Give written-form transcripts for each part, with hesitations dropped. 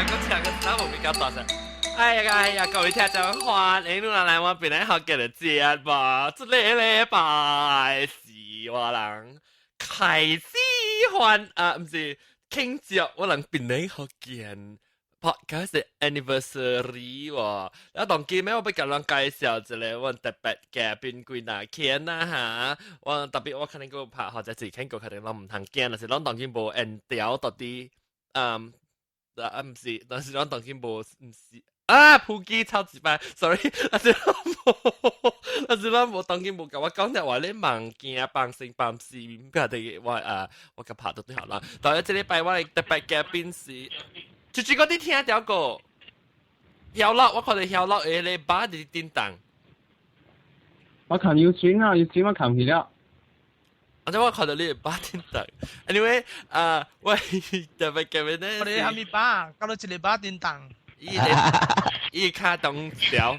講唱個啥無比較大聲。哎呀哎呀，各位聽眾歡迎你來我邊來學嘅的節目，這個禮拜是我人開始還啊，毋是慶祝我人檳榔福建 podcast anniversary 喎。啊，當今咩我欲共人介紹一个阮特別嘉賓幾若天啦哈。我特別我可能閣拍或者是聽過可能攏毋通見，但是攏當今無緣調到底，嗯，啊毋是，但是攏當今無毋是。啊，普基超級擺，sorry，但是攏無，但是攏無當今無共我講的話，咧物件幫生幫死，毋曉得我啊，我共拍到對好啦。但係這禮拜我特別嘉賓是，就這個你聽著過，曉樂，我看著曉樂的咧把佇叮當。我看有錢啊，有錢我看去了。或者我看到你把叮當，anyway，啊，我特別嘉賓咧，我哋係咪把？搞到一個把叮當。伊伊卡動條，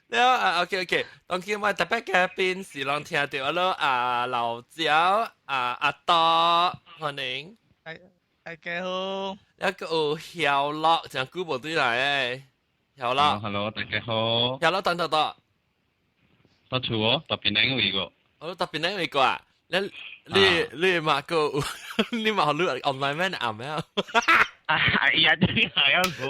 了啊，OK OK，當今我特別嘉賓是攏聽著咯，啊老焦啊阿多，歡迎，大家好，一個有曉樂，真久無對來誒，曉樂，Hello，大家好，曉樂等等等，到厝哦，特別靚位個，我特別靚位個啊，你你你嘛個，你嘛學你 online 咩啱咩啊？哎呀，你係啊個，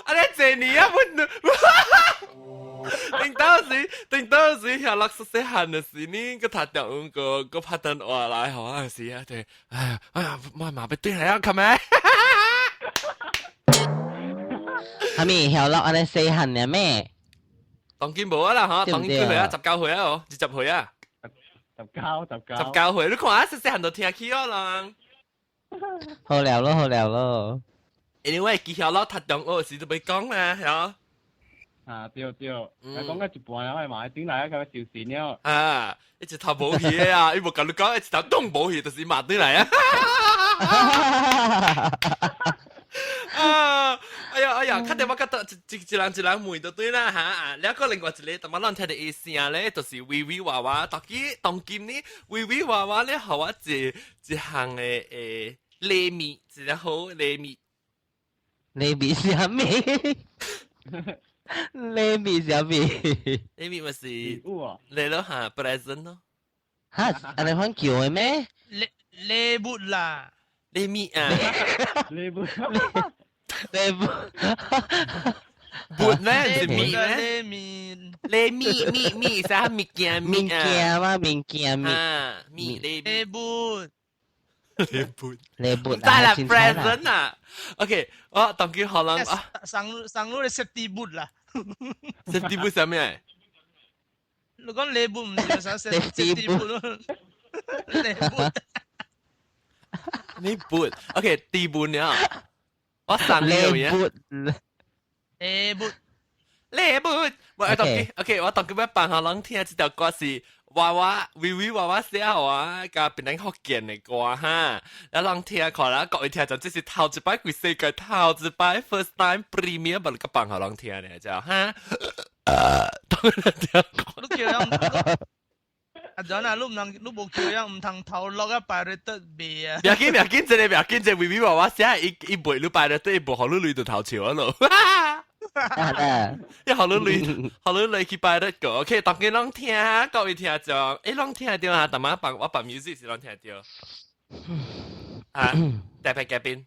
啊你這年啊，阮，頂當時頂當時曉樂細細漢的時，你閣讀中學，閣拍電話來，予我時啊，對，哎呀哎呀，我嘛欲轉來啊，看咩？係咪曉樂按呢細漢爾咩？當今無啊啦，吼，當今幾歲啊？19歲啊，哦，20歲啊？19，19。19歲，你看啊，細細漢就聽起哦，人。好了咯，好了咯。因為記曉樂讀中學時就欲講啦，曉。啊對對，講到一半了，我嘛轉來啊，佮小心了。啊，一直頭無去的啊，伊無共你講，一直頭凍無去，就是嘛轉來啊。啊！哎呀哎呀，較定我覺得一一一人一人問就對啦哈。啊，了閣另外一个，淡薄咱聽著伊聲咧，就是微微娃娃。當今當今呢，微微娃娃咧，予我一一項的誒禮物，一个好禮物。禮物是啥物？禮物是啥物？禮物咪是禮咯哈，present 咯。哈，按呢款叫的咩？禮禮物啦，禮物啊，禮物。禮物，物咧是物咧，禮物物物啥物件物件嘛，物件物啊，物禮物，禮物禮物，唔知啦，present 啊，OK，我當佢可能啊，上上路的 safety boot 啦，safety boot 啥物？你講禮物毋是啥 safety boot 咯，禮物，禮物，OK，地物了。我送你禮物，禮物，禮物。我當佢，OK，我當佢欲放予人聽這條歌是娃娃微微娃娃寫予我，佮檳榔福建的歌哈。了人聽看啦，各位聽眾，這是頭一擺規世界頭一擺 first time premiere，無閣放予人聽呢，就哈。當然聽過。你叫人，阿陣啊，你毋通，你無叫人毋通頭落啊，擺咧得賣啊！袂緊袂緊，這个袂緊，這個微微娃娃寫伊伊賣你擺咧得，伊無予你鐳就偷笑啊咯。伊予你鐳，予你鐳去擺得個，OK，當今攏聽，各位聽眾，欸，攏聽著啊，淡薄放我放 music 是攏聽著。啊，特別嘉賓。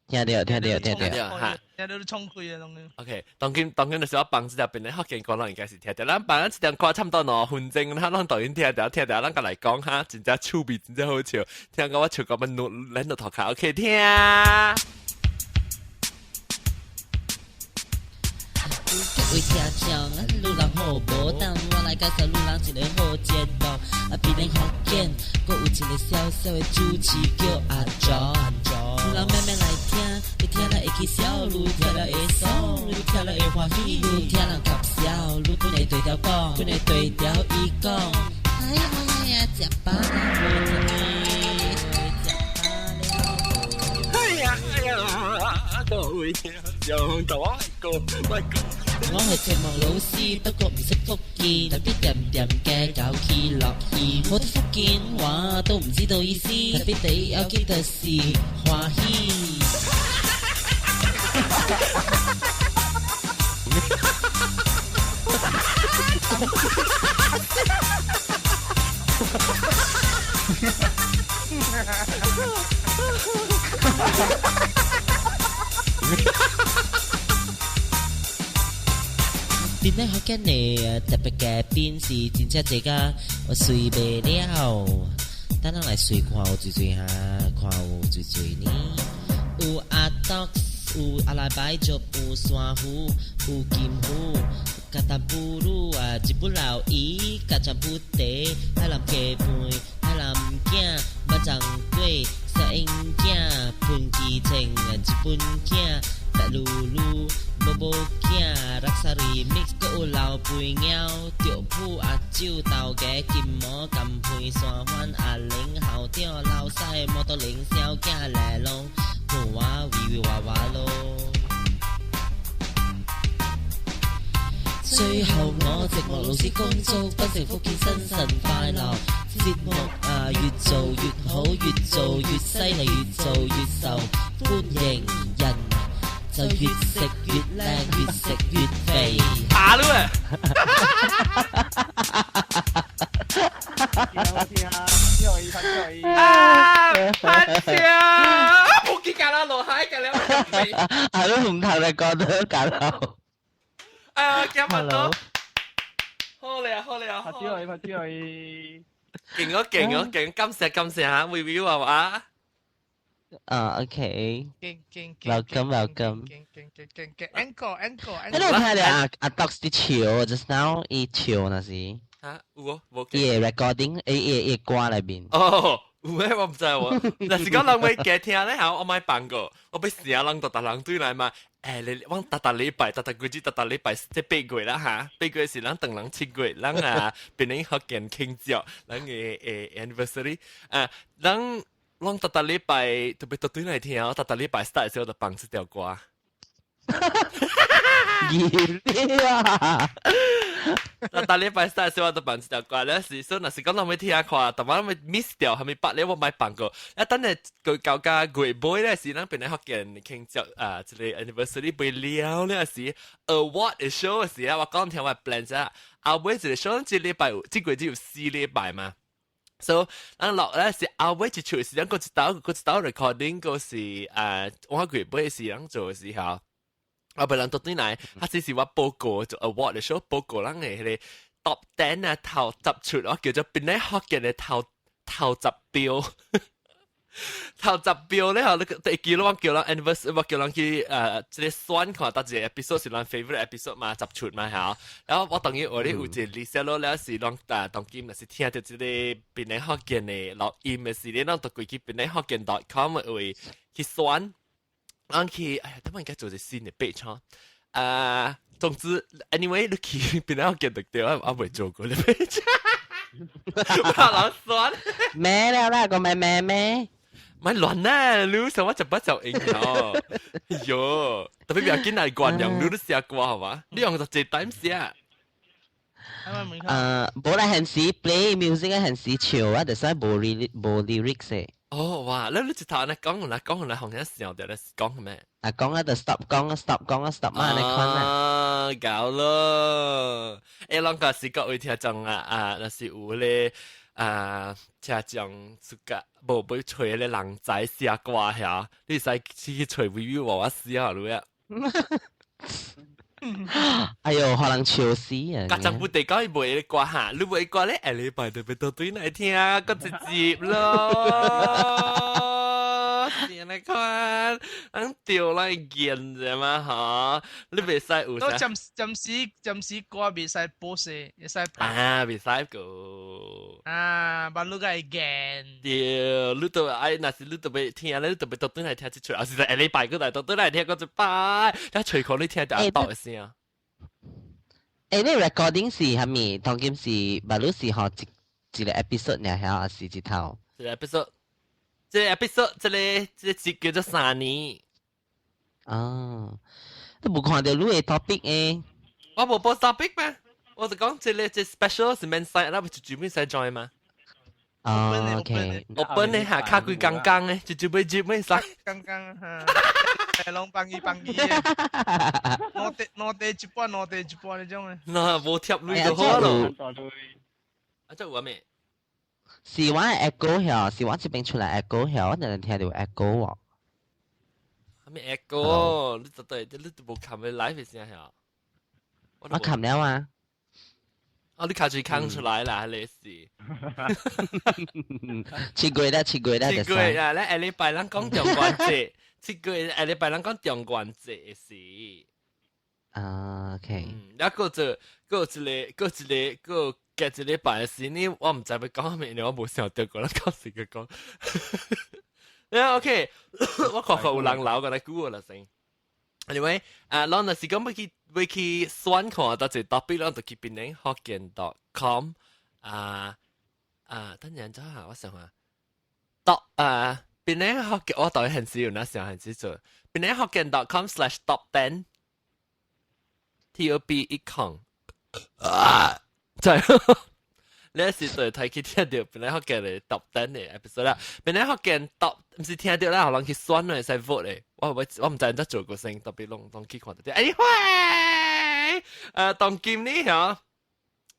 聽著聽著聽著哈，聽著你衝開啊，攏。 OK，當今當今就是我放這條檳榔福建歌，攏應該是聽著。咱放這條歌差不多2分鐘，咱攏當然聽著聽著，咱閣來講哈，真正趣味，真正好笑。聽講我笑到欲怒，咱就頭殼 OK 聽。各位聽眾，汝人好無？等我來介紹汝人一個好節目。啊，檳榔福建，閣有一个小小的主持叫阿莊。汝人慢慢來聽，你聽了會起笑，汝聽了會爽，汝聽了會歡喜，汝聽人較笑，汝本會對調講，本會對調伊講。哎呀哎呀，食飽了無食飽了。哎呀哎呀，各位聽眾，我愛講，我愛講。我係寂寞老師，不過唔識福建，特別掂掂嘅搞起樂意，好多福建話都唔知道意思，特別地有記得是歡喜。邊咧學緊你特別嘅邊是真正這個我隨袂了，等人來隨看有最最下，看有最最呢。有阿獨，有阿拉伯族，有珊瑚，有金魚，加淡布魯啊，日本老姨，加占布袋，海南雞飯，海南囝，肉粽粿，小英囝，潘基情，日本囝，白嚕嚕。某某囝，垃圾 remix，閣有老肥貓，著普阿酒豆家金毛甘皮山番阿玲校長老師摩托輪小囝來攏，我微微娃娃咯。最後我寂寞老師恭祝檳城福建新辰快樂，節目啊越做越好，越做越犀利，越做越受歡迎，人就越食越靚，越食越肥。打咯啊！啊！拍照，冇見㗎啦，落海㗎啦，係咯，唔同你講都搞到。哎呀，今日都好咧，好咧，拍照去，拍照去。勁啊勁啊勁！感謝感謝嚇，微微話話。啊，OK。勁勁 Welcome, welcome. 勁勁勁勁勁，encore encore。你有睇到阿阿 Docs 啲笑，just now 伊笑那是。嚇，有啊，冇。伊個 recording，伊伊伊歌裏邊。哦，有咩我唔知喎。若是講人會記聽咧，嚇，我買放過，我欲成人逐逐人對來嘛。誒，你我逐逐禮拜，逐逐季節，逐逐禮拜，即八月啦嚇，八月是咱當人7月，咱啊變成福建慶祝，咱嘅誒 anniversary 啊，咱。攏逐逐禮拜特別特對來聽，逐逐禮拜 start 時候就放這條歌。熱啊！逐逐禮拜 start 時候就放這條歌，咧是說若是講人欲聽看，逐擺欲 miss 掉，係咪八咧我買放過。啊，等下佢到家月尾咧是咱變來福建慶祝啊，這個 anniversary 袂了咧是 award show 時啊，我講聽我 plan 者，後尾一個 show 這禮拜有，這個月只有4禮拜嘛。So，咱落咧是後尾一出時，咱閣一道閣一道 recording，閣是我月尾是咱做的時候，後尾人倒轉來，啊只是我報告做 award 的 show，報告咱的彼個 top 10啊頭10出，我叫做變咧福建的頭頭10標。頭10標咧，你第記錄我叫人 anniversary，我叫人去這個選看，逐一個 episode 是咱 favorite episode 嘛，10出嘛嚇。然後我當然我咧有一個 list 咯，了是攏啊當今若是聽著這個檳城福建的錄音的時，你攏就過去檳城福建 .com 的位去選，咱去哎呀，點解應該做一個新的 page 吼？啊，總之 anyway 你去檳城福建就對，我未做過呢 page，我人選咩了啦，個咩咩咩？咪亂啦！你想我就不就應哦？喲，特別不要緊來慣用，你都寫歌係嘛？你用就一點寫。無啦，現時 play music 啊，現時唱啊，就使無無 lyrics 的。哦，哇！你你一頭咧講來講來，紅一笑掉咧講咩？啊，講啊就 stop 講啊 stop 講啊 stop 嘛，你看啊。啊，搞咯！誒，啷個是各位聽眾啊啊，若是有咧。啊，聽眾出個無欲揣彼個人才寫歌遐，你會使去揣微微娃娃寫下落啊。哎喲，可能笑死啊！家陣本地講伊袂歌哈，你袂歌咧，下禮拜就欲倒轉來聽，閣一集咯。是按呢款，咱掉來見者嘛吼，你袂使有啥？暫暫時暫時歌袂使播勢，會使啊，袂使個。啊，把你個會見。對，你都愛，若是你特別聽咧，你特別倒轉來聽一出，抑是下禮拜閣來倒轉來聽閣一擺，一吹可你聽著阿豆的聲。欸，你 recording 是啥物？當今是，馬路是吼一一個 episode 爾遐，抑是一套？一個 episode，這個 episode，這個這個集叫做3年。哦，都無看著你的 topic 欸。我無報 topic 咩？我就講這個這 special 是免使，咱不就準備使 join 嗎？哦，OK。 open 咧下卡幾剛剛咧，就準備接咩使？剛剛嚇，係攏幫伊幫伊嘅，兩地一半，兩地一半嗰種嘅。那無貼鐳就好咯。啊，這有咩？是我 echo 曉，是我這邊出來 echo 曉，我能聽到 echo 喎。係咩 echo？你就對，你都無冚嘅 live 嘅聲曉。我冚了啊。哦，你卡住坑出來啦，你是。7個月啦，7個月啦，七個月啦，咧下禮拜咱講中元節，7個月下禮拜咱講中元節是。啊，OK。嗯，一個就個一個個一個個隔一禮拜時呢，我毋知欲講咩，我無想到過，咱講時個講。啊，OK，我看看有人留過來估我啦先。Anyway，啊，咱若是講欲去選看到一個 topic，咱就去檳城福建 .com 啊啊，等陣走下，我想下，top 啊，檳城福建，我到底現時有哪想現時做？檳城福建 .com/top10 T O P 一空啊，就係你是對睇去聽到檳城福建的 top ten 的 episode 啦，檳城福建 top 毋是聽到啦，予人去選會使 vote 的，我毋知怎做過先，特別攏去看到。Anyway，當今呢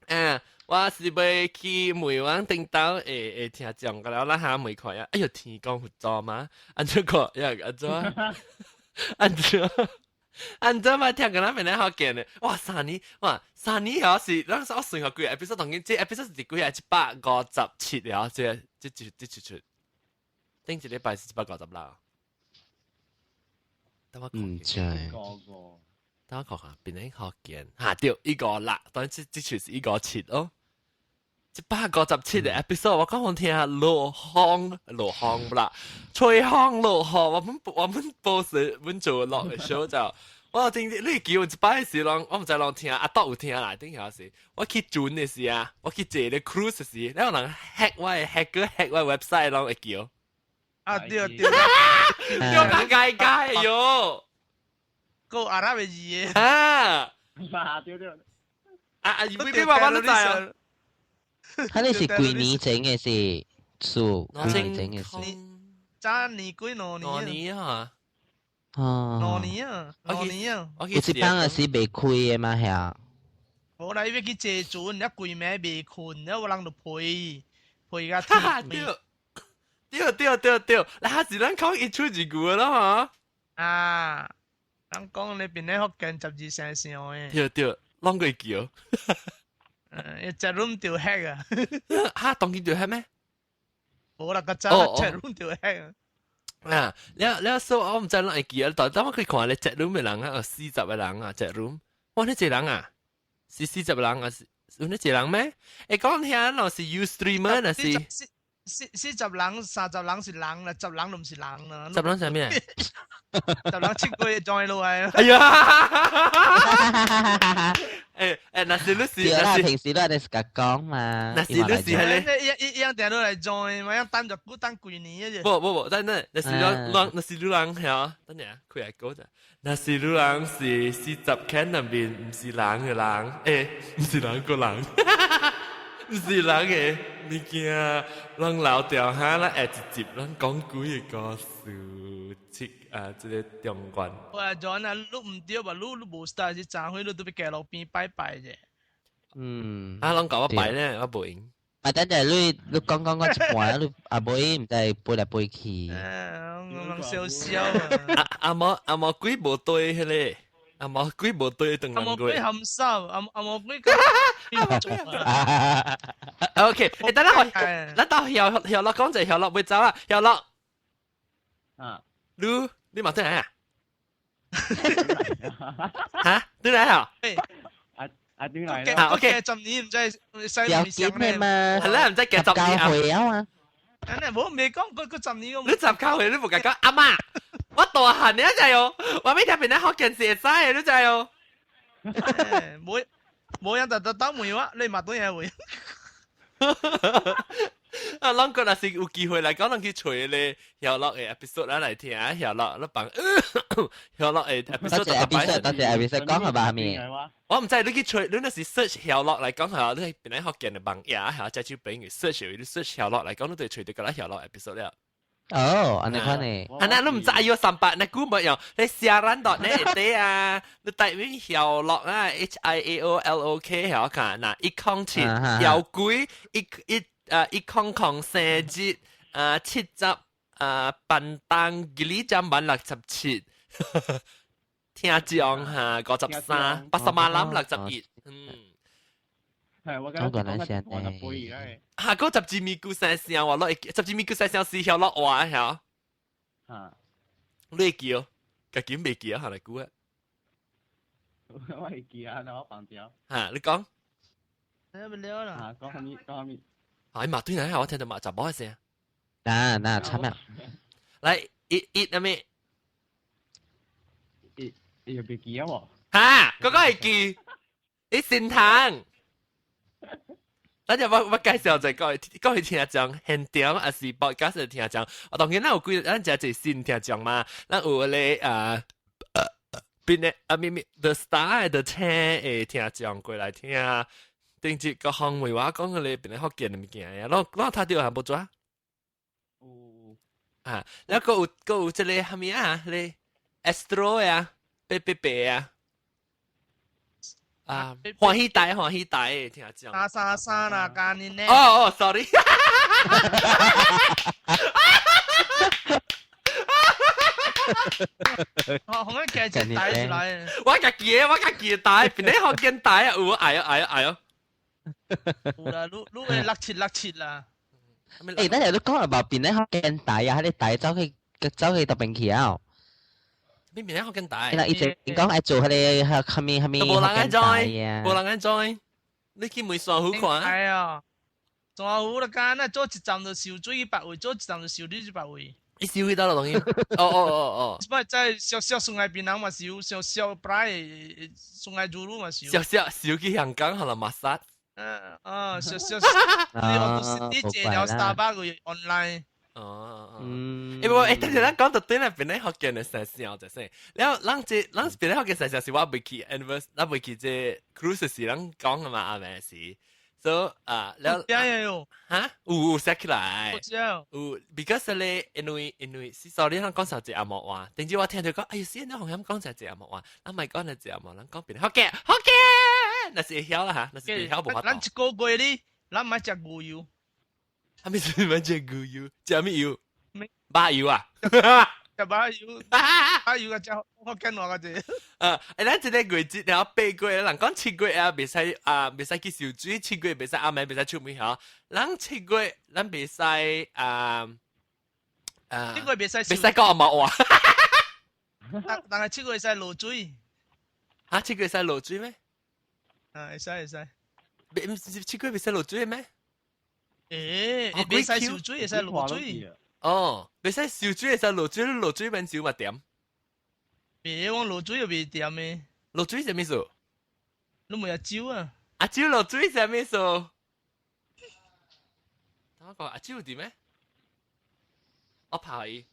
嗬，我是欲去問阮頂頭會聽眾個了，咱下問看呀，哎喲天公佛祖嘛，按怎看呀？按怎？按怎？按怎嘛聽個咱檳城福建的？哇，3年，哇，3年嗬是，咱我算下幾個 episode 當今這 episode 是幾啊？157了，這這這這出出，頂一禮拜是156。等我唔知。等我看看，檳城福建，嚇對，156，當然這這處是157哦。157個 episode，我講我聽落風落風啦，吹風落雨，我們報時阮做落的 show 就，我聽你叫一擺時攏，我毋知攏聽，阿豆有聽啦，頂下時，我去船的時啊，我去坐咧 cruise 時，你有人 hack 我的 hacker hack 我的 website 攏會叫。啊對對，對較尷尬喲。個阿拉伯字嘅。啊！對對。啊啊！你爸爸都知啊。佢哋是幾年前嘅事，數幾年前嘅事。早年幾兩年？兩年啊！哦。兩年啊，兩年啊。有一班是未開嘅嘛，係啊。無啦，伊欲去坐船，一規暝未睏，了有人就陪陪甲天對對對對對，那是咱講一出一句咯，嗬。啊，人講你檳城福建12生肖的。對對，攏過叫。嗯，chat room 就 hack 啊！哈，當今就 hack 咩？無啦，個早 chat room 就 hack 啊！啊，了了所我毋知攏會記啊，但當我去看咧 chat room 的人啊，有40個人啊，chat room，哇，你一人啊？是40個人啊？是有你一人咩？會講遐若是 Ustreamer 若是40人，30人是人啦，10人就毋是人啦。十人是咩？ 10人7個月 join 落來。哎呀！欸，若是你是，對啦，平時都係自講嘛。若是你是係咧，一一樣定都來 join 嘛，樣等就久等幾年嘅啫。無無無，等等，若是你人，若是你人嚇，等陣開來講者。若是你人是40間入面，毋是人嘅人，欸，毋是人個人，毋是人嘅物件，攏留掉哈，咱下一集咱講幾個故事，七啊，這個中原。喂，John 啊，你毋對吧？你無 start 是昨昏你都欲行路邊拜拜啫。嗯。啊，攏共我拜咧，我無閒。啊，等陣你講講講一半，你阿妹毋知飛來飛去。嗯，人燒燒啊！阿毛鬼無對彼個，阿毛鬼無對當阿毛鬼含濕，阿毛鬼。 OK，欸，等下，咱到曉曉樂講者，曉樂袂走啊，曉樂。啊。你嘛轉來啊？哈？轉來啊？啊，轉來啊，OK。10年毋知使要緊的嘛？係啦，毋知幾十年教會啊嘛。啊，你無未講過過十年你十教會你無共講阿媽，我大漢你知哦，我每天變得福建是會使的，你知哦。無無人特特倒問我，你嘛對下會。啊，咱個若是有機會來講，咱去揣咧曉樂嘅 episode 咱來聽，曉樂你放曉樂嘅 episode。多謝 episode，多謝 episode 講係吧咪？我毋知你去揣，你若是 search 曉樂來講下，你係邊個福建嘅網頁下，再去俾佢 search，你 search 曉樂來講，你就揣到個啦曉樂 episode 了。哦，按呢款呢？啊，那你毋知有300，那估冇用，你寫咱度呢啲啊，你代表曉樂啊，HIAOLOK 曉看，嗱107有幾一一啊100生日啊70啊笨蛋幾針萬67，聽講嚇53，80萬諗61，嗯。係我剛剛講緊我就背咧。下個十字咪故事聲話落，十字咪故事聲是曉落話曉。嚇，你會記哦？家己未記啊？下來估啊？我會記啊，那我放掉。嚇，你講。你咪了啦。嚇，講啥物？講啥物？哎嘛，對嚟，我聽到嘛，雜波聲。嗱嗱，慘啊！來，一一阿咩？一又未記啊喎。嚇，嗰個係記，你善堂。咱就我介紹就各位各位聽眾，現場還是 podcast 的聽眾，我當然咱有幾，咱誠濟新聽眾嘛，咱有咧啊，邊個啊咪咪 The Star 的聽的聽眾過來聽，頂一個方位我講個咧邊個福建的物件呀，攏攏睇到啊無怎？有啊，แล้วก็有閣有這個蝦米啊？咧 Astro 啊，白白白啊。啊！歡喜台，歡喜台，聽講。333啦，今年呢？哦哦，sorry。哦，紅一劇情帶出來。我家己的，我家己的台，邊個福建台啊？有，哎喲，哎喲，哎喲。有啦，你你會6767啦。欸，咱日你講啊，邊個福建台啊？彼个台走去走去特邊去啊？邊邊個福建台？伊一講愛做彼个蝦米蝦米無人愛 join，無人愛 join。你去梅山湖看。係啊，山湖啦，間啊，做一站就受水一百位，做一站就受你一百位。你收去倒落東西？哦哦哦哦。不在小小送愛邊人嘛收，小小本來送愛如如嘛收。小小收去香港可能馬殺。嗯啊，小小，你你借了 Starbucks 個 online。哦，嗯，欸無，欸，但是咱講到對那邊咧福建的事情就係，了，咱這咱邊咧福建事情是我未去 anniversary，咱未去這 cruise 時，咱講的嘛，阿咩是，所以啊，了，哈，有有寫起來，有，because 咧，因為因為是 sorry，咱講啥隻阿莫話，頂次我聽到講，哎呀，死，你紅險講啥隻阿莫話，咱咪講那隻阿莫，咱講邊福建，福建，那是會曉啦哈，那是會曉無法度。咱一個月哩，咱莫食牛油。啥物是欲食牛油？食咩油？肉油啊！食肉油，肉油個食福建話個啫。啊！欸，咱這個月節了8月，人講7月啊，袂使啊，袂使去游水；7月袂使暗暝，袂使出門吼。人七月，咱袂使啊啊！七月袂使，袂使講紅毛話。但但係七月會使落水。啊，七月會使落水咩？啊，會使會使。袂，毋是七月袂使落水咩？欸，袂使游水，會使落水。哦，袂使游水，會使落水，落水免游嘛甜。袂，我落水又袂甜的。落水啥物意思？你問阿蕉啊？阿蕉落水啥物意思？我講阿蕉佇咩？我怕伊，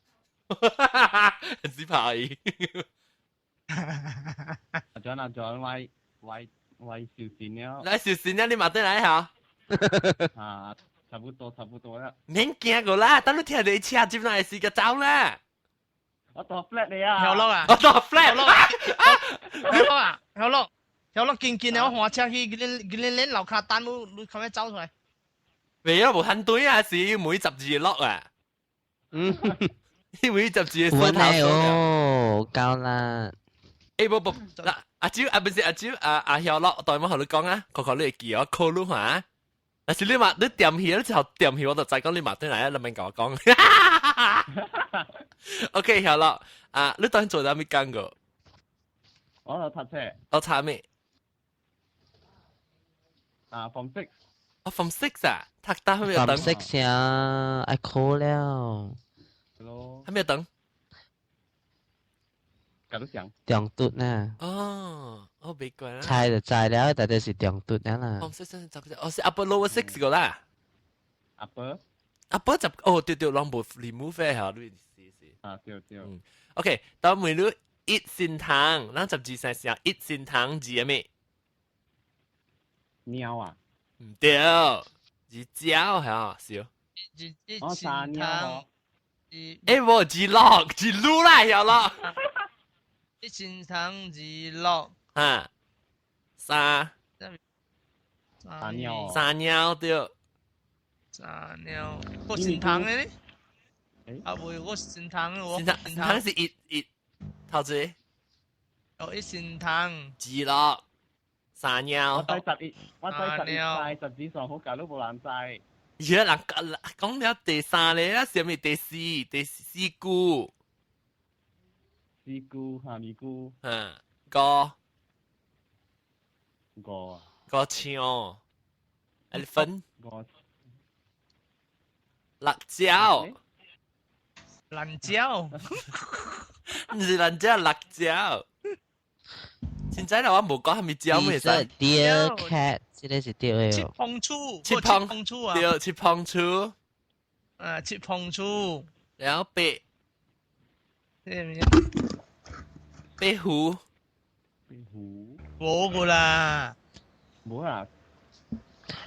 只怕伊。阿張阿張，我我我小心了。來小心了，你嘛轉來哈？啊。差不多，差不多啦。免驚過啦，等你聽到車入來時就走啦。我到 flat 你啊！曉樂啊！我到 flat 曉樂啊！曉樂，曉樂，緊緊的，我換車去，恁恁恁樓跤等你，你較欲走出來。未啊，無限對啊，是每十字落啊。嗯，每十字有哦，夠啦。欸，無無，嗱，阿蕉啊，不是阿蕉，阿阿曉樂，當我同你講啊，確確你會記哦，call 你下。但是你嘛，你點起，你之後點起，我就知講你嘛轉來，你免共我講。OK，好啦，啊，你當做啥物工個？我喺讀冊。我查咩？啊，Form Six。哦，Form Six 啊，讀到還沒有等。 Form Six 呀，愛考了。咯。還沒有等。咁想。中毒呢？哦，哦，別怪啦。猜就知了，但係是中毒了啦。 Form Six 哦，是 Upper Lower Six 個啦。阿伯。阿伯十哦，對對，攏無 remove 嚇，你是是。啊，對對。嗯，OK，當每你一心糖，咱12歲時一心糖字咩？貓啊？唔對，是鳥嚇，是哦。一心糖。欸，無字落，字擼啦，有咯。一心糖字落。哈，三。三鳥。三鳥對。三鳥，個心糖的呢？啊，無我心糖我。心糖，心糖是一一頭一。哦，一心糖。字落，三鳥。我知11，我知11歲，12歲好教都無人知。而家人講了第三個啦，是咪第四？第四句。四句，下面句。嗯，五。五啊。五唱。elephant。五。辣椒。辣椒。唔是辣椒，辣椒。現在我無講係咪椒咩使？Dear cat，這個是對的。七碰醋，七碰醋啊！對，七碰醋。啊，七碰醋。然後白。白虎。白虎。無個啦。無啦。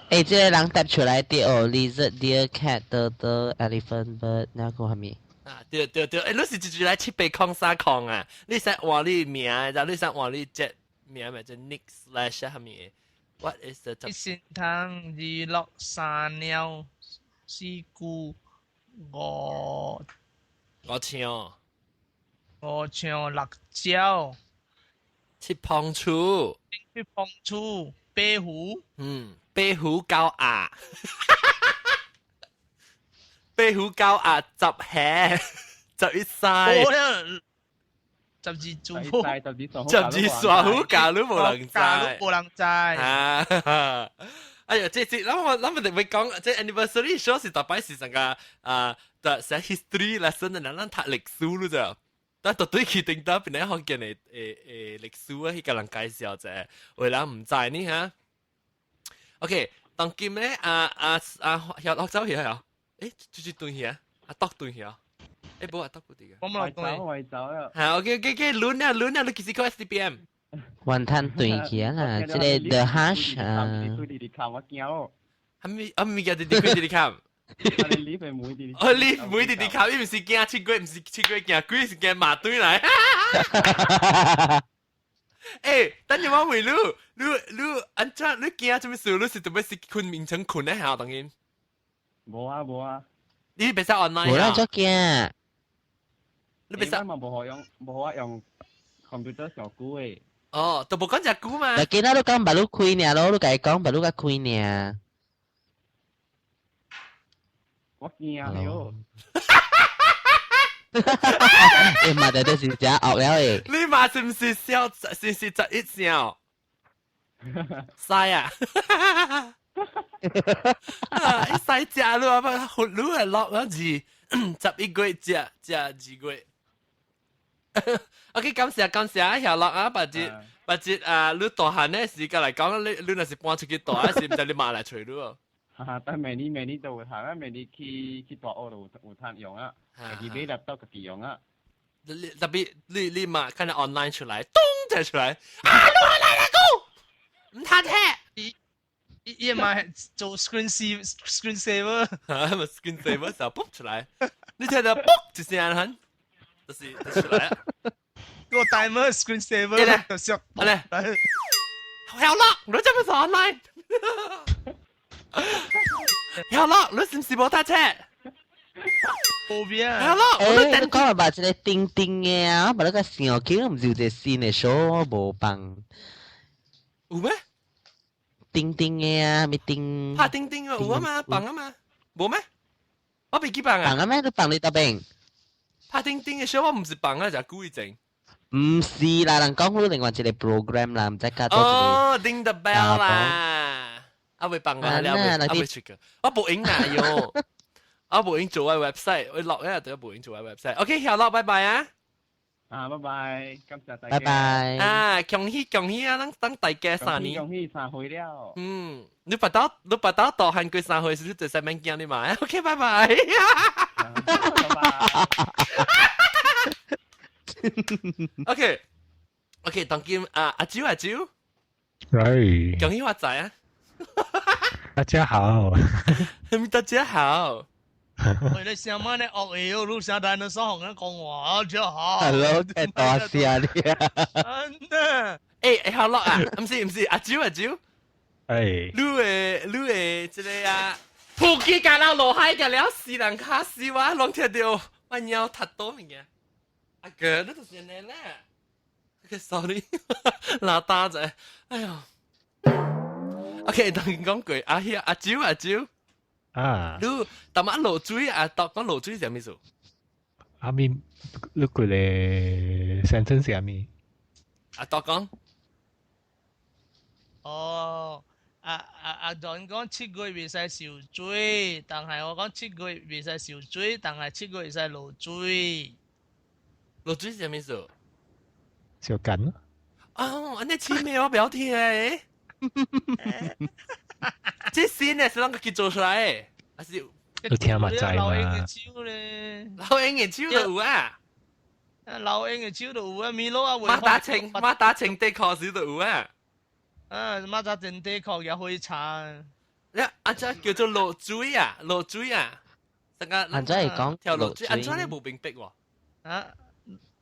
欸，這個人答出來對哦，lizard、deer、cat、turtle、elephant、bird，那個係咪？啊，對對對，欸，你是直接來七八空三空啊？你使換你名，然後你使換你隻名咪就 Nick slash 係咪？What is the 一心糖二六三鳥四句五五唱五唱六蕉七碰醋七碰醋白虎嗯，白虎九鴨白虎九鴨十下11歲十二主播，十二耍虎教都無人知，無人知啊！哎呀，這這，諗我諗我哋會講，這 anniversary show 是特擺是成個啊，就寫 history lesson 的，咱讀歷史咯啫。但絕對去頂到邊個福建的誒誒歷史啊，去共人介紹者，為人毋知呢嚇。OK，當今咧，啊啊啊，曉落走去啊？誒，出去轉去啊？啊，倒轉去啊？欸，無啊，倒過啲嘅。我冇落走，我走啦。好，OK，OK，OK，輪啊輪啊，你幾時開 SDPM？雲吞斷去啊啦，這個 The Hash 啊。對對看我驚哦。係咪啊？咪叫弟弟開弟弟看。你咪每弟弟。哦，你每弟弟看，伊毋是驚七月，毋是七月驚鬼，是驚馬隊來。欸，等陣我問你，你你按怎你驚啥物事？你是特別是睏眠床睏咧下當然。無啊無啊。你袂使 online 無啦，足驚。你袂使嘛？無好用，無好用 computer 上久的。哦，都無講隻久嘛。但今仔你講目睭開爾咯，你共伊講目睭較開爾。我驚啊！喲。欸嘛，就就是真惡了欸。你嘛是毋是笑？是毋是11笑？使啊！啊！一使食你啊，不，你係落啊字，11月食食2月。OK，感謝感謝，曉樂啊，別節別節啊，你大漢咧時間嚟講，你你若是搬出去大，是毋知你媽來揣你哦。哈哈，但明年明年就有通啊，明年去去大學就有有通用啊，家己買laptop 家己用啊。你特別你你嘛，看到 online 出來，咚就出來，啊，你來來個，毋通聽。伊伊嘛做 screen saver，哈，咪 screen saver 時候卜出來，你聽到卜一聲很，就是就出來啊。個 timer screen saver 就小，好咧，好啦，你做咩做 online？好啦，你是唔是無搭車？無邊啊！好啦，我欸，你講話這個叮叮的啊，把那個上去，毋是有一個新的 show 無放？有咩？叮叮的啊，咪叮？拍叮叮啊，有啊嘛，放啊嘛，無咩？我未記放啊。放啊咩？你放你搭邊？拍叮叮的 show 我毋是放啊，就故意整。毋是啦，人講你另外一個 program 啦，毋知加多一個。哦，叮 the bell 啦，啊未放啊，了未啊未出個，我無用啊喲，我無用做我 website，我落一日都無用做我 website。OK，曉樂，拜拜啊。啊，拜拜，感謝大家。拜拜。啊，恭喜恭喜啊！咱等大家3年。恭喜3歲了。嗯，你把刀大漢過3歲時，你就使免驚你嘛。OK，拜拜。拜拜。 OK，OK，當今啊，阿蕉阿蕉，喂，恭喜發財啊！大家好，大家好。喂，你上晚你惡嘢，你上大你所紅人講話，真好。係咯，真係多謝你啊！欸欸，好落啊！唔是唔是，阿蕉阿蕉，哎，你的這個啊，普吉甲了落海甲了死人卡死我，攏聽到我尿太多物件。阿哥，你就是按呢啦。OK，sorry，拉大仔，哎喲。OK，當講過，阿兄阿蕉阿蕉。啊！你淡仔落水啊？當講落水是啥物意思？阿咪，你過來 sentence 是啥物？阿當講。哦，阿阿 John 講7月袂使受水，但係我講七月袂使受水，但係七月會使落水。落水是啥物意思？小緊。哦，按呢凊味我不曉聽誒。這新的是啷個去做出來的？還是你聽嘛知嘛？老鷹的手咧，老鷹的手就有啊。老鷹的手就有啊，米老啊，馬打情馬打情底褲時就有啊。啊，馬打情底褲也可以查。你啊，這叫做落水啊，落水啊。成個按怎會講條落水？按怎你無明白喎？啊，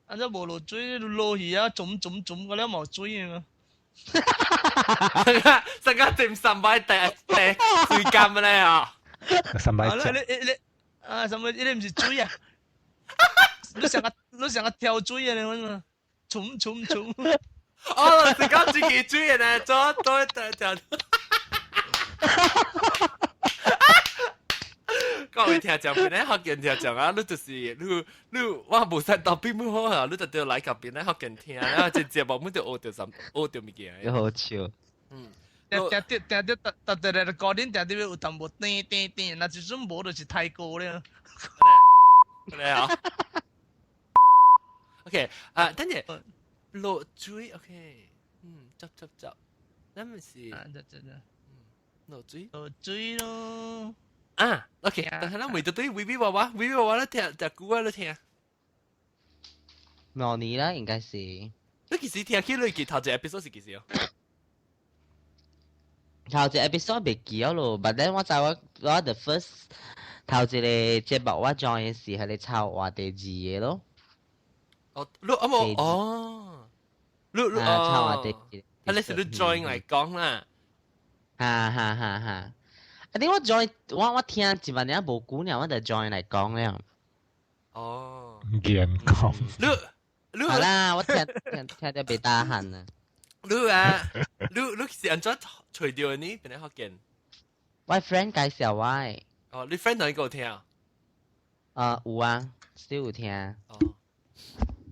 按怎無落水落去啊，腫腫腫個了冇水啊嘛。成個佔3擺地地水甘咧啊！ 3擺你你你啊，什麼？你唔是水啊？你成個跳水啊！你揾嘛？衝衝衝！哦，是講自己水的呢，做做做做。各位聽眾，邊咧福建聽眾啊，你就是你你我無使當兵好啊，你就對來甲邊咧福建聽，然後這節目阮就學著什學著物件。有好笑。嗯。定定定定定特特特特高點定定有淡薄甜甜甜，若一陣無就是太高了。嚟啊！OK，啊，等陣落水，OK，嗯，執執執，咱咪是，啊，執執執，落水，落水咯。啊，OK，但係咱未到對微微娃娃，微微娃娃咧聽，聽久啊咧聽。2年啦，應該是。你幾時聽起來記頭一個 episode 是幾時哦？頭一個 episode 袂記了咯，but then 我知我 the first 頭一個節目我 join 是係咧抄話題字的咯。哦，你啊無哦，你你抄話題字。啊，你是你 join 來講啦。哈哈哈哈！啊，你我 join 我聽一萬年無久爾，我就 join 來講了。哦。見講。你你好啦，我聽聽聽得袂打鼾啊。你啊，你是按怎揣著呢？邊個福建？我 friend 介紹我的。哦，你 friend 同伊有聽？啊，有啊，是有聽。哦，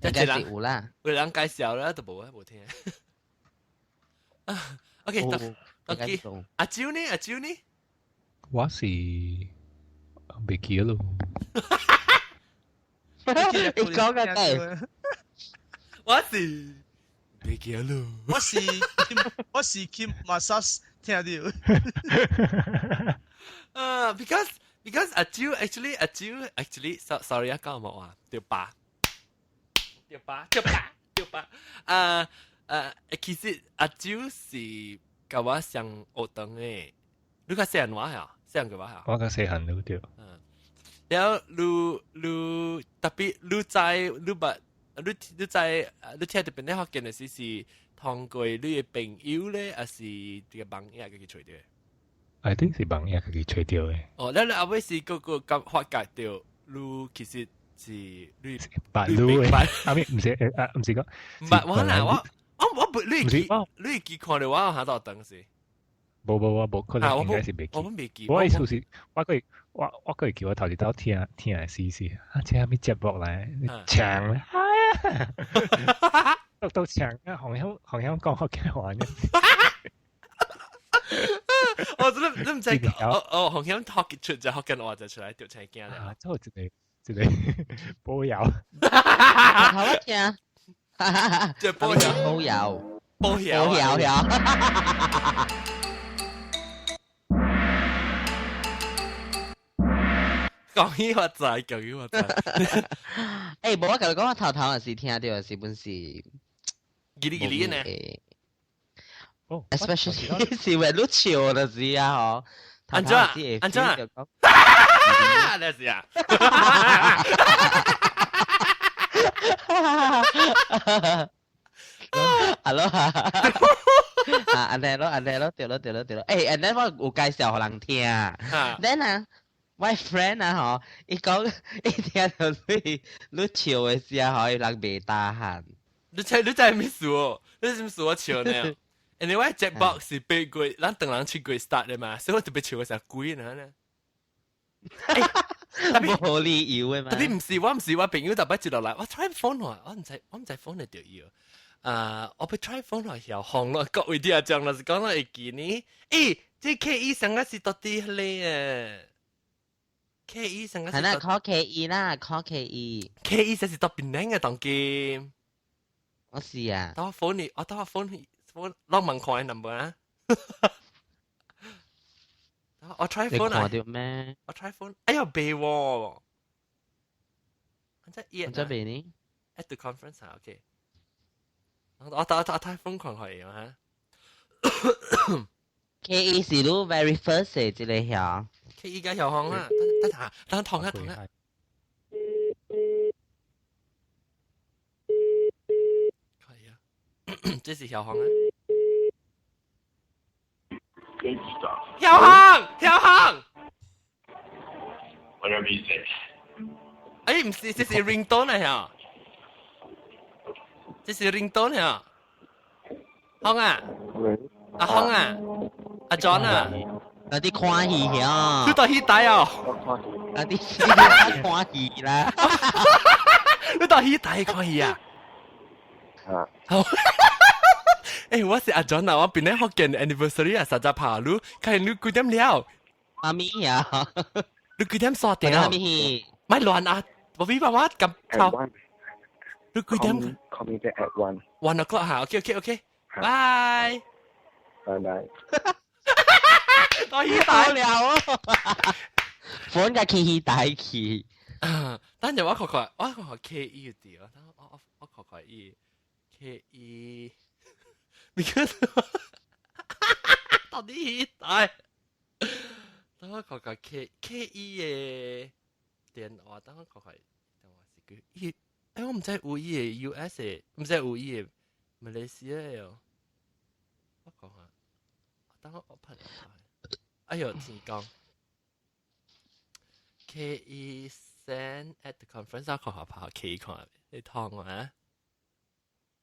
應該是有啦。有人介紹啦，都無啊，無聽。OK，OK，阿蕉呢？阿蕉呢？我是袂記咯。你講個對。我是。袂記咯，我是去 massage 聽著。啊，because 阿蕉 actually 阿蕉 actually sorry 啊，講冇話對吧？對吧？對吧？對吧？啊啊，其實阿蕉是佮我上學堂的，你較細漢我嚇，細漢過我嚇。我較細漢都對。嗯，然後你你特別你知你捌。你你知你聽著邊咧福建的時是通過你的朋友咧，還是這個網頁家己揣著？I think 是網頁家己揣著的。哦，了了後尾是閣閣感發覺著，你其實是你白你的，啊咪毋是啊，毋是講，毋捌我啦，我我我不你記你記看著我下晝當時。無無我無可能應該是袂記。我袂記。我意思是，我閣我我閣會記我頭一道聽聽的時是，啊，這啥物節目來，長咧，都都長啊，紅曉紅曉講福建話呢。哦，你你毋知哦哦，紅曉學出就福建話就出來，就請驚啦。啊，做一個一個保養。頭我聽，這保險保佑，保險，保佑呀！講起我知，講起我知。欸，無我共你講，我頭頭是聽著是本是，ギリギリ呢？哦，especially 是為你笑就是啊，嗬。安怎？安怎？那是啊。阿咯，啊，按呢咯，按呢咯，對咯，對咯，對咯。欸，按呢我有介紹予人聽。Then 啊，我 friend 啊，嗬，伊講伊聽著你你笑的時候，嗬，伊人袂打鼾。你知咩事哦？你是毋是我笑呢？因為我節目是8月，咱等人7月 start 的嘛，所以我特別笑的時候鬼呢呢。特別無理由的嘛。特別毋是，我毋是我朋友特別接落來，我 try phone 我，我毋知 phone 會著伊。啊，我欲 try phone 我曉紅咯，各位聽眾若是講會記呢？欸，這 KE 上個是到底彼個？KE 上個是。係啦，call KE 啦，call KE。 KE 這是到檳城的當今。我是啊。等我 phone 你，我等我 phone phone，攏問看 number 啊。我 try phone 啊。你看著咩？我 try phone，哎喲，袂喎。按怎袂呢？At the conference 啊，OK。我打打太瘋狂去啊！KE 是你 very first 的這個曉。 KE 嘅曉行啊，等等下，等等下，等下。可以啊，這是曉行啊。曉行，曉行。我有 music。哎，唔是，這是 ringtone 嚟呀。這是 ringtone 呀，康啊，阿康啊，阿 John 啊，有啲看戲呀，你到戲台哦，有啲看戲啦，你到戲台看戲啊？啊，好，欸，我是阿 John 啊，我本來福建 anniversary 啊，實在拍你，看你幾點了？媽咪呀，你幾點刷電啊？媽咪，咪亂啊，我俾爸爸撳頭。你幾點？Call me back at one. 1 o'clock 嚇，OK OK OK，拜。拜拜。到戲台了哦，phone 個去戲台去。等陣我看看，我看看 KE 啲啊，等我看看伊 KE，你看到底戲台？等我看看 KE 的電話，等我看看電話是幾？伊。欸，我毋知有伊的 US 的，毋知有伊的馬來西亞的哦。我講下，等我我拍一拍。哎喲，天公。KE send at the conference，我看下拍 KE 看，你通啊？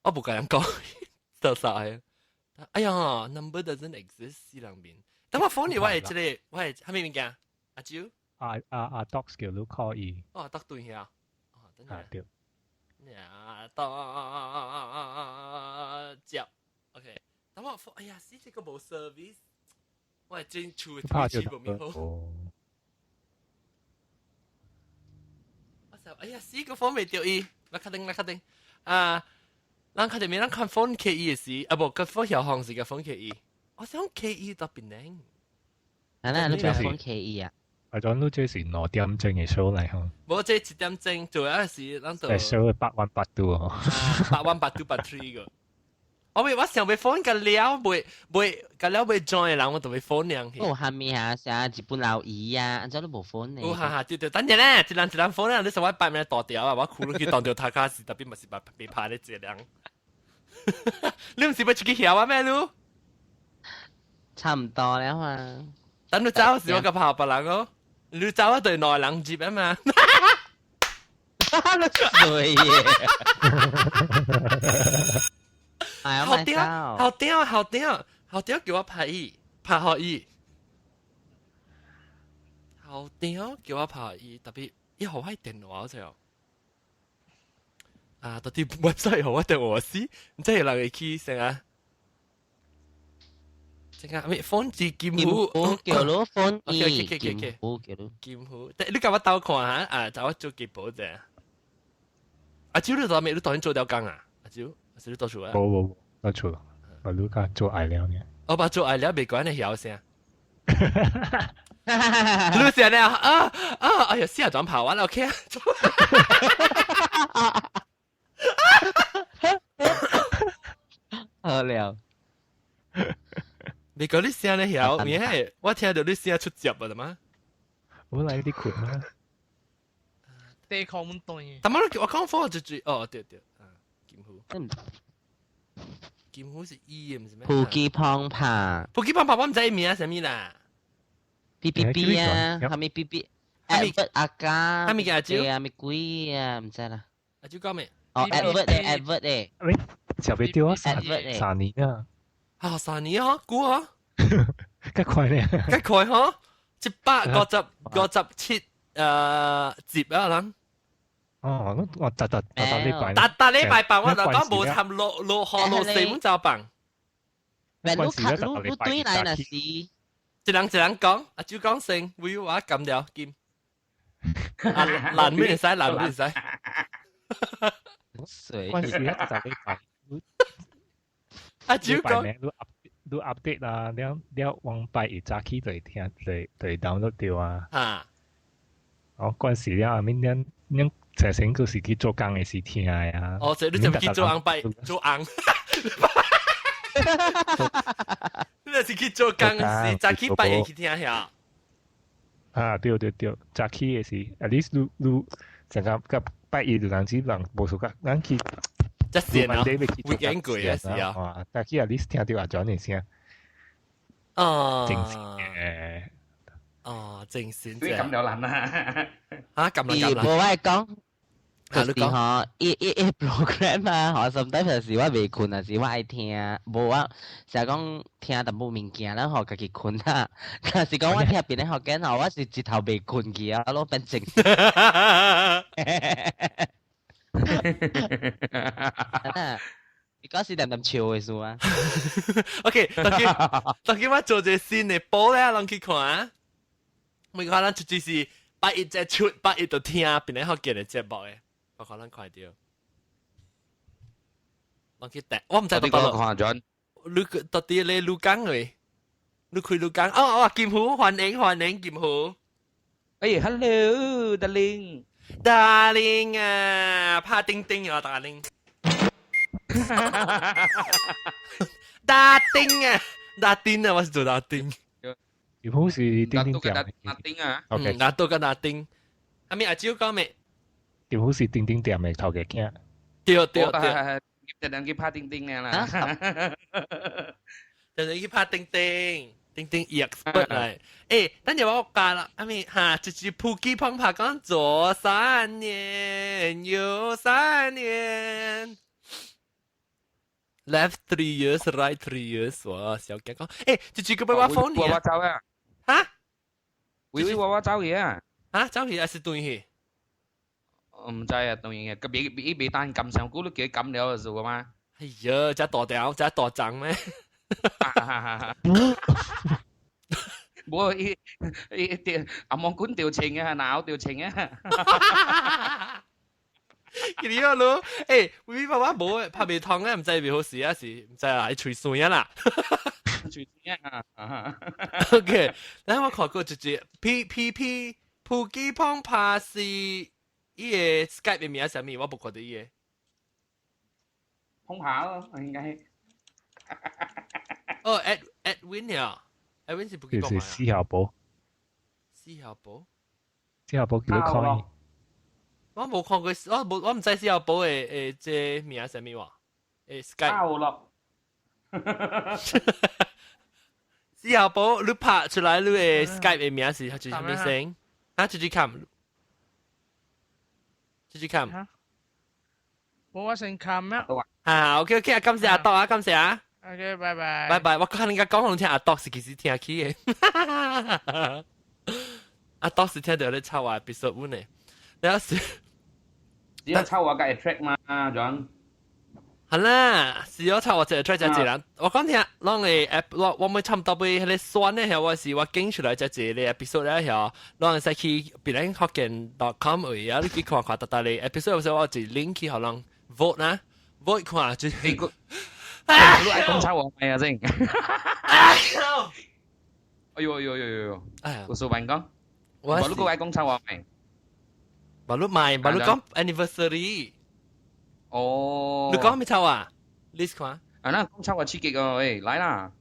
我無共人講，就晒。哎呀，number doesn't exist 死人面。等我 phone 你，我會這個，我會啥物物件？阿蕉？阿阿阿 Docs 叫你 call 伊。哦，Docs 對下。哦，等下。啊對。呀，當接，OK。等我，哎呀，死這個無 service，我係真厝拍住無咪好。我想，哎呀，死個 phone 未著伊，我確定，我確定。啊，咱確定咩？咱看 phone KE 的時，啊無，個 phone 曉行是個 phone KE。我想 KE 到邊呢？啊，那你做 phone KE 啊？我講你這是2點鐘嘅 show 嚟嗬。無這1點鐘，主要是咱就。show 8萬8度哦。8萬8度八 three 個。我未我想欲 phone 個了，未未個了未 join 的人，我就欲 phone 人去。有蝦米啊？啥日本老姨啊？按怎你無 phone 呢？有哈哈，對對，等陣咧，一人一人 phone 咧，你說我擺咩大條啊？我哭落去當掉他卡是特別嘛是把被拍咧一個人。你毋是欲出去曉啊咩？你？差唔多了嘛。等你走時，我個拍別人哦。你走啊對內人接啊嘛。你衰耶！好屌，好屌，好屌，好屌！叫我拍伊，拍予伊。好屌，叫我拍伊，特別伊予我電話就。啊，到底 website 予我電話死，唔知有人會去啥啊？這個咩 phone 字金虎，叫你 phone 伊，金虎叫你金虎，你共我鬥看下啊，就我做幾步啫。阿蕉你做咩？你當然做了工啊？阿蕉。蕉，是你到厝啊？無無無，到厝，我你較做愛了呢。我把做愛了未關你曉聲。你成日啊啊！哎呀，四廿轉跑完 OK 啊。好了。你講你聲咧曉，你係我聽到你聲出汁啊，嘛？我來啲困啦。地殼滿對。但係我講火就最哦對對，啊劍虎。劍虎是 E 唔是咩？普吉胖胖。普吉胖胖我唔知名啥物啦。 B B B 啊，係咪 B B？Edward 阿家。係咪叫阿蕉？係咪鬼啊？唔知啦。阿蕉講咩？哦，Edward 誒，Edward 誒。喂，小別丟啊，三年啊。啊，三年啊，久啊。較快咧。較快嗬，157集啊，人。哦，我逐逐逐逐禮拜。逐逐禮拜放，我就講無參落落雨落四滿走放。喂，你卡你你對來若是，一人一人講，阿蕉講先，會我撳掉金。啊，難免會使，難免會使。關事啊，逐禮拜。阿蕉講。你 update 啦，了了往拜一早起就會聽，就會 download 到啊。啊。哦，關時了，後面咱咱成成個是去做工的時聽的啊。哦，這你就去做紅拜做紅。你若是去做工時，早起拜會去聽下。啊，對對對，早起的時，at least 你你成個個拜一就人只人無數個，咱去。一線啊，會經過嘅時候。啊，早起 at least 聽到阿 John 的聲。哦。正線。哦，正線。你咁就難啦。嚇，咁啦咁啦。無我講，就是吼，伊伊伊 program 啊，吼，sometimes 是我未睏，還是我愛聽，無我成日講聽淡薄物件，然後家己睏啊。但是講我聽別個福建吼，我是一頭未睏去啊，攏變正。啊！你講是淡淡笑的事啊。 OK，當今我做一個新的報咧，攏去看。每個咱出就是拜一再出，拜一就聽，變來福建的節目的，我可能看到。攏去訂，我毋知到底看準。你到底咧鷺港的？你開鷺港？哦哦，金虎歡迎歡迎金虎。哎，hello，darling。 darling 啊，拍叮叮啊，darling。打丁啊，打丁啊，我是做打丁。金虎是叮叮店。打丁啊。 OK，拿刀跟打丁。阿咪阿蕉講咩？金虎是叮叮店的頭家囝。對對對。就人去拍叮叮嘅啦。就人去拍叮叮，叮叮 expert 嚟。欸，等陣我教啦，阿咪哈，就是普吉碰拍講左三年，右三年。Left 3 years, right 3 years，哇！小驚講，欸，這句個俾我 phone 我走啊！哈？喂喂，我走去啊！哈？走去還是斷去？我唔知啊，當然嘅，佢別別別單撳上鼓都叫佢撳了就做嘛。哎呀，這大條，這大張咩？無伊伊掉阿毛管掉情啊，腦掉情啊！佢哋話咯，欸，威爸爸無拍袂通啊，毋知袂好事啊，是毋知啦，伊喙酸啊啦。喙酸啊！OK，咱我看過一隻 P P P 普吉碰拍是伊個 Skype 的名啥物，我無看到伊個。碰拍咯，應該。哦，Ed Edwin 呀，Edwin 是普吉碰是四小寶。四小寶。四小寶叫佢 call。我無看過，我無我毋知四小寶的的這名啥物話，誒 Skype。咯。四小寶，你拍出來你的 Skype 的名是就是啥物聲？啊，出去看，出去看。我先看咩？啊，OK OK 啊，感謝阿多啊，感謝啊。 OK，拜拜。拜拜，我看人家講，攏聽阿多是其實聽起的。阿多是聽到咧抄話 episode 1的。了是，只有抄話嘅 attract 嘛，John。係啦，是我抄話就 attract 一個人。我講聽，攏會 app，我我每差唔多俾彼個選的，我是我揀出來這一個 episode 咧，曉，攏會使去別人福建 .com 位啊，你去看看，逐逐個 episode 有時我一 link 去予人 vote 啦，我看就你個，你愛講臭話咪啊先？哎呦哎呦哎呦哎呦！有數問講，我你個愛講臭話咪？無你賣，無你講 anniversary。哦。你講咩臭話？list 看。啊，那講臭話刺激哦，誒，來啦！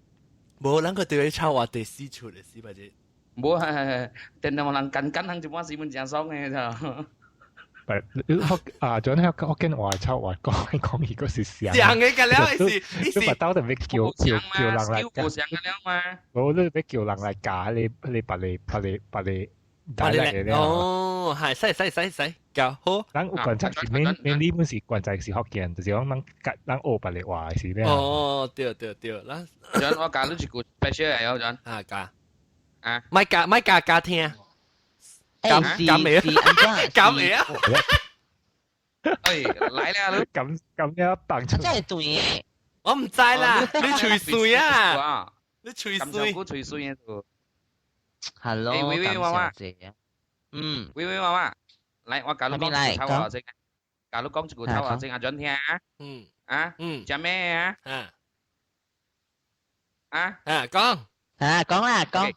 無，咱個對臭話第四出的是咪啫？無，定定人緊緊行一半時本真爽嘅就。唔係，啊，仲有福建話臭話講講伊個是上上嘅個了是，你把刀特別叫人來教，上嘅了嘛。我你別叫人來教你，你把你把你把你帶來嘅了。哦，係，使使使使，教好。咱有觀察是免免你本是觀察是福建，就是講咱咱學別個話是咧。哦，對對對，咱。陣我教你一句 special 嚟，陣。啊，教。啊。咪教咪教教聽。咁咁未啊？咁未啊？哎，來啦！咁咁樣放出。真係對。我唔知啦，你隨水啊！你隨水。咁隨水嘅都。 Hello，喂喂，媽媽。嗯。喂喂，媽媽，來，我教你講一句臭話先。教你講一句臭話先，阿準聽啊。嗯。啊。嗯。食咩啊？啊。啊。啊，講。啊，講啦，講。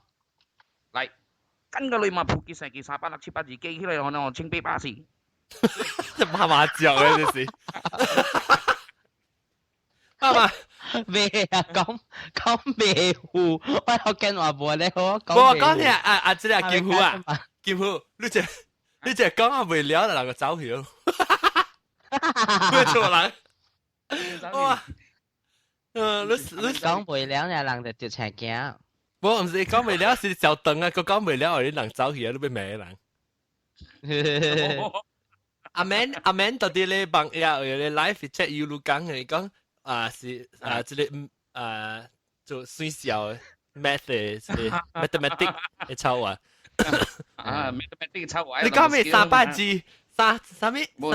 來。跟個女嘛，普吉世紀三百六七八二記起來，可能我千八百四。這媽媽叫嘅這是。媽媽咩啊？講講咩糊？我福建話無咧好講。我講聽啊啊！這個金虎啊，金虎，你這講啊未了，就人個走去。咩錯人？哇！你講未了，人就就請驚。無，毋是講袂了，是小長啊！佢講袂了，你人走去啊，你欲罵人。阿 Man 阿 Man 到底咧幫呀，有咧 live chat 有路講嘅，講啊是啊，這個啊做算數的 math 的，這個 mathematic 的臭話。啊，mathematic 臭話。你講咩三百字？三啥物？無，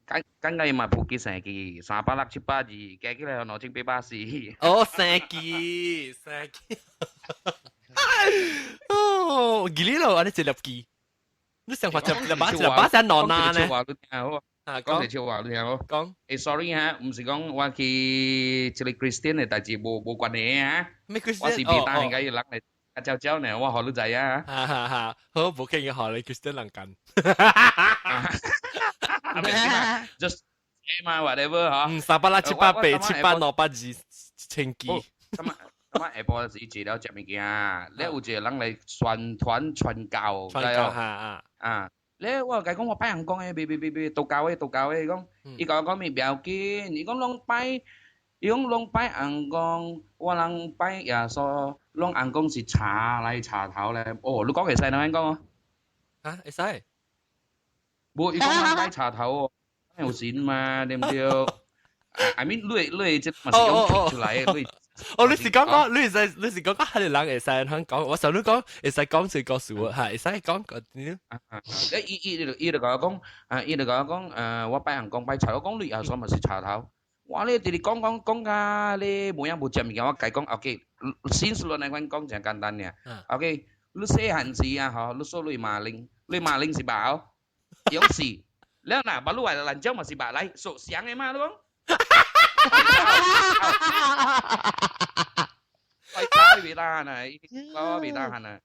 緊緊個嘛普吉生記三百六七八二，加起來2804。哦，生記生記。哦，記哩咯，按呢一粒記。你想話一把一把聲攞難呢？啊，講一笑話你聽好。講。誒，sorry 哈，毋是講我去這個 Christian 的代誌無無關係啊。咩 Christian？我是別單係個人來阿招招呢，我予你知啊。哈哈哈，好，無建議予你 Christian 人幹。 Just 嘛，whatever 嗬。嗯，三百六七八八七八六八二千幾。咁啊咁啊，下晡時坐了食物件，咧有一個人來宣傳傳教，傳教哈啊啊！咧我共伊講我拜人講的，別別別別，道教的道教的，伊講，伊共我講咩不要緊，伊講攏拜，伊講攏拜尪公，我人拜耶穌，攏尪公是茶來茶頭咧。哦，你講會使哪樣講哦？啊，會使？無，伊講人拜茶頭哦，有神嘛，對毋對？I mean，你會這嘛是用提出來的，你。哦，你是講講，你是你是講講係人會使通講，我想你講會使講這個事嚇，會使講個點？誒，伊就共我講，啊，伊就共我講，我拜尪公拜茶，我講你耶穌嘛是茶頭。我咧直直講講講甲你無影無食物件，我共伊講，OK，先論來阮講誠簡單爾。OK，你細漢時啊，吼，你數你馬鈴，你馬鈴是白哦，有是，了若把你話蘭椒嘛是白來，屬相的嘛，你講。我袂當啊，我袂當啊。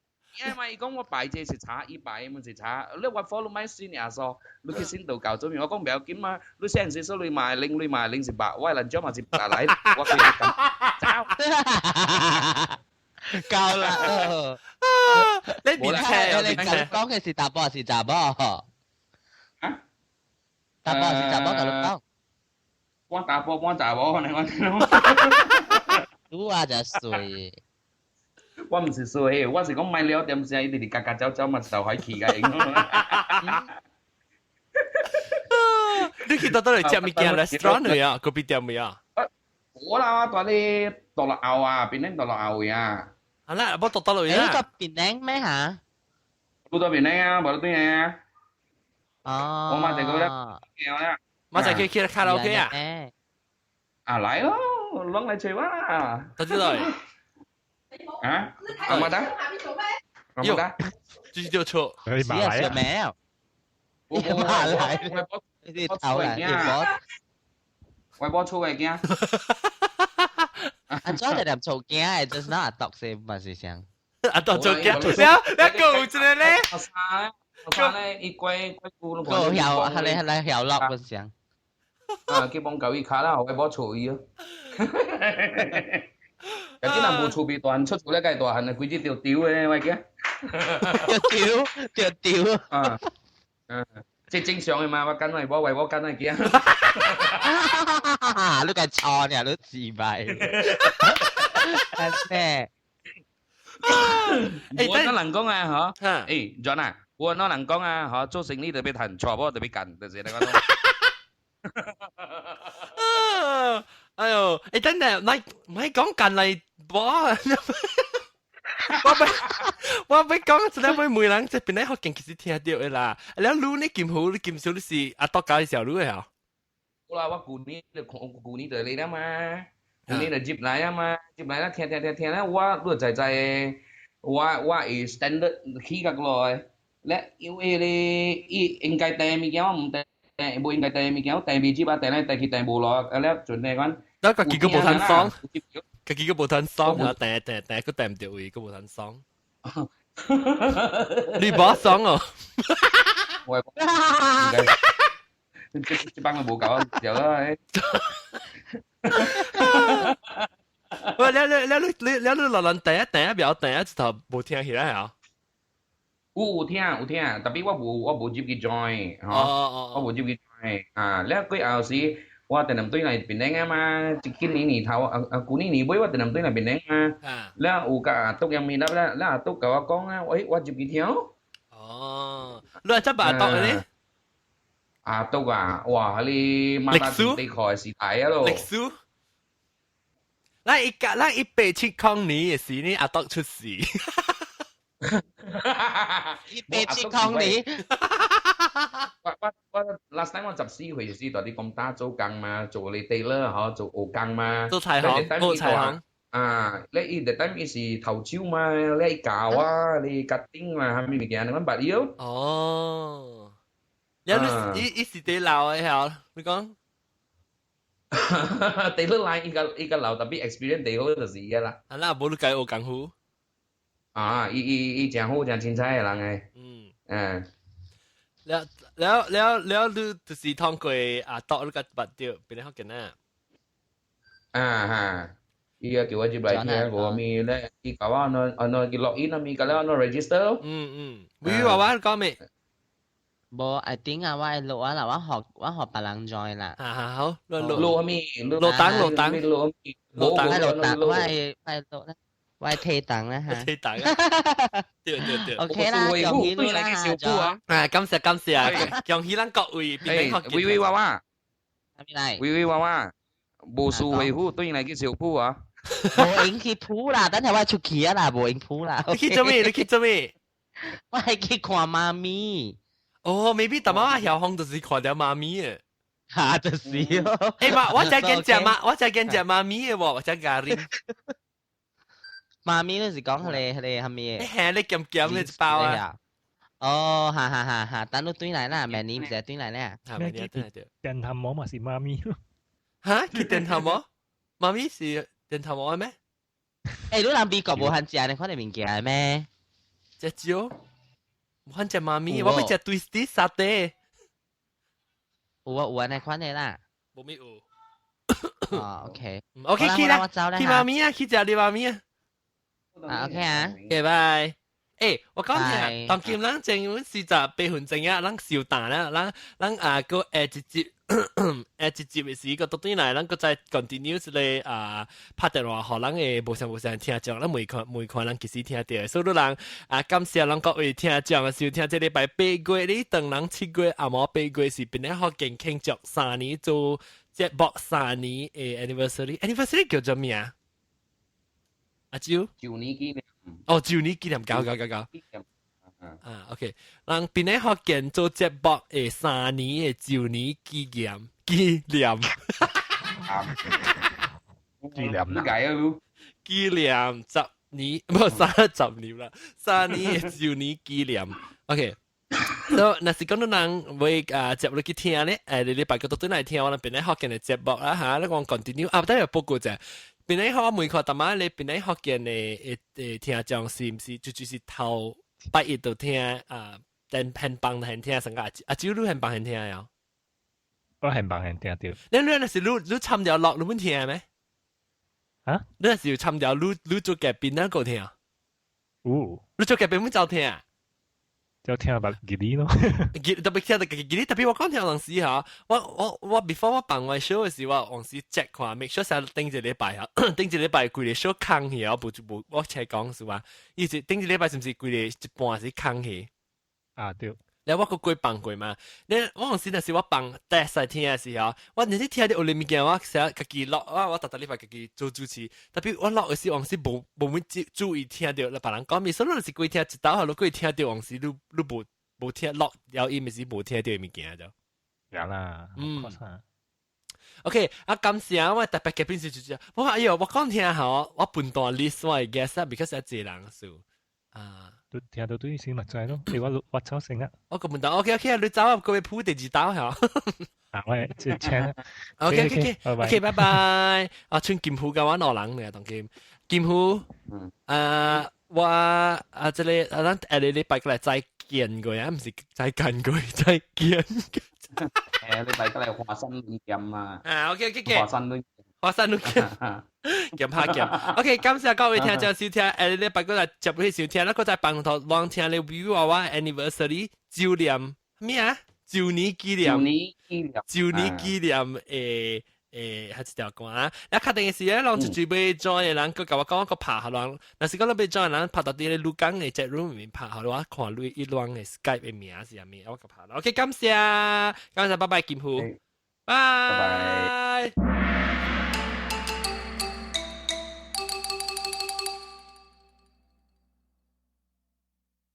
因為伊講我拜這是茶，伊拜的嘛是茶。你我火你莫信耶穌，你去信道教做咩？我講不要緊嘛。你細漢時數你馬鈴，你馬鈴是白，我蘭椒嘛是白來，我可以咁走。夠啦！你面青，你咁講嘅是查某還是查某？啊？查某還是查某？共你講。半查埔半查某，你講。拄啊就水。我毋是衰，我是講買了點聲，伊直直加加走走嘛，受海氣個。你去到倒嚟食物件 restaurant 嚟啊？咖啡店未啊？我啦，我蹛咧獨樂後啊，檳城獨樂後位啊。啊啦，我獨到落去啊。你個檳城咩嚇？我到檳城啊，無得轉啊。哦。我嘛就個咧，馬上去去卡拉 OK 啊？啊來咯，攏來揣我啦。到這來。啊？阿媽得？阿媽得？這就錯。你馬來啊？沒有。我馬來。你頭來，你冇。我某厝的囝。阿祖就連做囝的，就是那阿獨是嘛是像。阿獨做囝，你你講有一個咧。學生學生咧，伊乖乖久攏個曉，係咧係咧曉落本上。啊，去幫教伊卡啦，我某厝伊咯。有啲人無厝邊大漢，出厝咧，梗係大漢啊，規隻條丟的，我驚。條丟，條丟。啊，嗯，這正常的嘛，我跟我某，為我跟我驚。你個錯呢，你自閉。咩？我那人講啊，嗬，誒，John 啊，我那人講啊，嗬，做生意特別趁，娶某特別幹，就是那個。哎呦，誒，等等，咪咪講近嚟噃，我欲我欲講，真係會每人這邊咧學見其實聽到的啦。了你呢金虎，你金少你是阿多教的小女的啊？好啦，我舊年就舊年就嚟啦嘛，舊年就入來啊嘛，入來啦，聽聽聽聽啦，我你知知的，我我會 standard 起較落來，咧因為咧伊應該訂物件我毋訂，無應該訂物件我訂未入啊，訂來訂去訂無落，啊了陣咧講。那個幾個無通爽，個幾個無通爽啊！訂訂訂，佢訂唔到位，佢無通爽。你無爽哦？我唔該，這這幫佢無搞掉啦。喂，你你你你你你落人訂一訂一表訂一頭無聽起來啊？有有聽有聽，特別我無入去 join，哦哦，我無入去 join 啊！了過後時。我定定對來檳城啊嘛，今年年頭啊啊，舊年年尾我定定對來檳城啊，了有甲阿篤入面啦，了阿篤共我講啊，喂，我入去聽。哦，你係執阿篤咧？阿篤啊，哇！你馬達地塊時代啊咯。歷史。咱一家咱187年的時呢，阿篤出世。187年。我我我 last time 我14歲時，在你講打做工嘛，做你地啦，嗬，做學工嘛。做菜行，做菜行。啊，你伊特等伊是頭手嘛，你教啊，你決定嘛，蝦米物件，你講捌伊哦。哦，你伊伊是佇老的嚇，你講？地落來伊個伊個老特別 experience 地好就是伊個啦。啊，那無你該學功夫。啊，伊伊伊誠好，誠凊彩的人誒。嗯。嗯。了了了了，你就是通過阿篤你個捌著，變咧福建啊。啊哈。伊個叫我入來聽，無咪咧，伊教我按怎按怎去錄音啊，咪甲了按怎 register。嗯嗯，微娃娃講咩？無，I think 啊，我會錄啊啦，我學我學別人 join 啦。啊好，錄錄咩？錄檔錄檔錄錄檔錄檔，我係我係錄啦，我係提檔啦嚇。提檔啊！對對對。 OK 啦，恭喜你啦嚇！啊，感謝感謝啊，恭喜咱各位。微微娃娃，咩嚟？微微娃娃，無事回復對來去小鋪啊！無閒去鋪啦，等下我出去啊啦，無閒鋪啦。你去做咩？你去做咩？我係去看媽咪。哦，maybe 大媽曉風就是看到媽咪嘅。嚇，就是哦。欸媽，我才見食媽，我才見食媽咪嘅喎，我才咖喱。媽咪你是講佢哋佢哋係咪？係你鹹鹹嘅一包啊。哦，哈哈哈哈，等你轉來啦，明年唔使轉來咧。明年轉來對。電頭毛嘛是媽咪。嚇？去電頭毛？媽咪是電頭毛咩？欸，你人美國無番食呢款的物件咩？食少。無番食媽咪，我欲食 twisty 沙爹。有啊有啊，那款的啦。無咪有。哦，OK。 OK，去啦，去媽咪啊，去食你媽咪啊。啊，OK 啊。 OK，拜。欸，我講聽，當今咱正阮48分鐘啊，咱收檔啦，咱咱啊閣下一集，下一集的時閣倒轉來，咱閣再 continue 這個啊拍電話，予咱的無相無相聽眾，咱每看每看人其實聽著，所以人啊感謝咱各位聽眾收聽這禮拜8月哩，當人7月暗暝8月是檳城福建慶祝三年做節目三年的 anniversary，anniversary 叫做咩啊？阿周，周年紀念。哦，周年紀念，搞搞搞搞。啊，OK，人檳城福建做節目的三年的周年紀念紀念。紀念點解啊？紀念10年，唔30年啦，三年的周年紀念。OK，所以若是講到人會啊接落去聽咧，你禮拜個都轉來聽我哋邊咧福建的節目啦嚇，你講 continue 啊，等下報告者。邊咧我問看，逐擺你邊咧福建的誒聽眾是毋是就是頭拜一就聽啊？但現幫現聽成個啊，只有你現幫現聽呀？我現幫現聽著。你若是你參條落你本聽咩？啊？你若是參條你做嘉賓那個聽？有。你做嘉賓本就聽？就聽捌吉你咯。特別聽到吉你，特別我講聽陣時嚇，我 before 我辦我 show 的時，我往時 check 看，make sure 啥頂一禮拜嚇，頂一禮拜規個 show 空去，我無無我切講是話，伊是頂一禮拜是毋是規個一半是空去？啊對。你我個過放過嘛？你我往時若是我放 test 來聽的時候，我若是聽到有啲物件，我成日家己錄，我逐逐禮拜家己做主持，特別我錄的時，往時無無注意聽到別人講咩，所以你是規聽一道，你過聽到往時你無聽錄了音，是無聽到物件就。有啦，嗯。OK，啊，感謝我特別嘉賓是就這，我話哎喲，我講聽吼，我分段 list 我的 guest 啊，because 一濟人數啊。都聽到對先咪知咯，你我走先啊。我個問題，OK OK，你走啊，各位鋪第二道嚇。啊，我即請。 OK OK OK，拜拜。啊，剩金虎甲我兩人咧，當今金虎，啊，我啊，這個啊，咱下個禮拜過來再見過啊，毋是再見過，再見。誒，禮拜過來華山論劍啊。啊，OK OK OK。華山論華山論劍。劍拍劍，OK，感謝各位聽眾收聽，你拜過來接去收聽，咱閣再幫頭亂聽你 V 娃娃 anniversary 周年咩啊？周年紀念，周年紀念，周年紀念還一條歌啊！你確定是咧，攏一準備 join 的人，閣共我講，我拍予人。若是講你欲 join 人，拍到佇咧鹿港的 chat room 裡面拍，予我看你一亂的 Skype 的名是啥物，我閣拍。OK，感謝，感謝，拜拜，金虎，拜拜。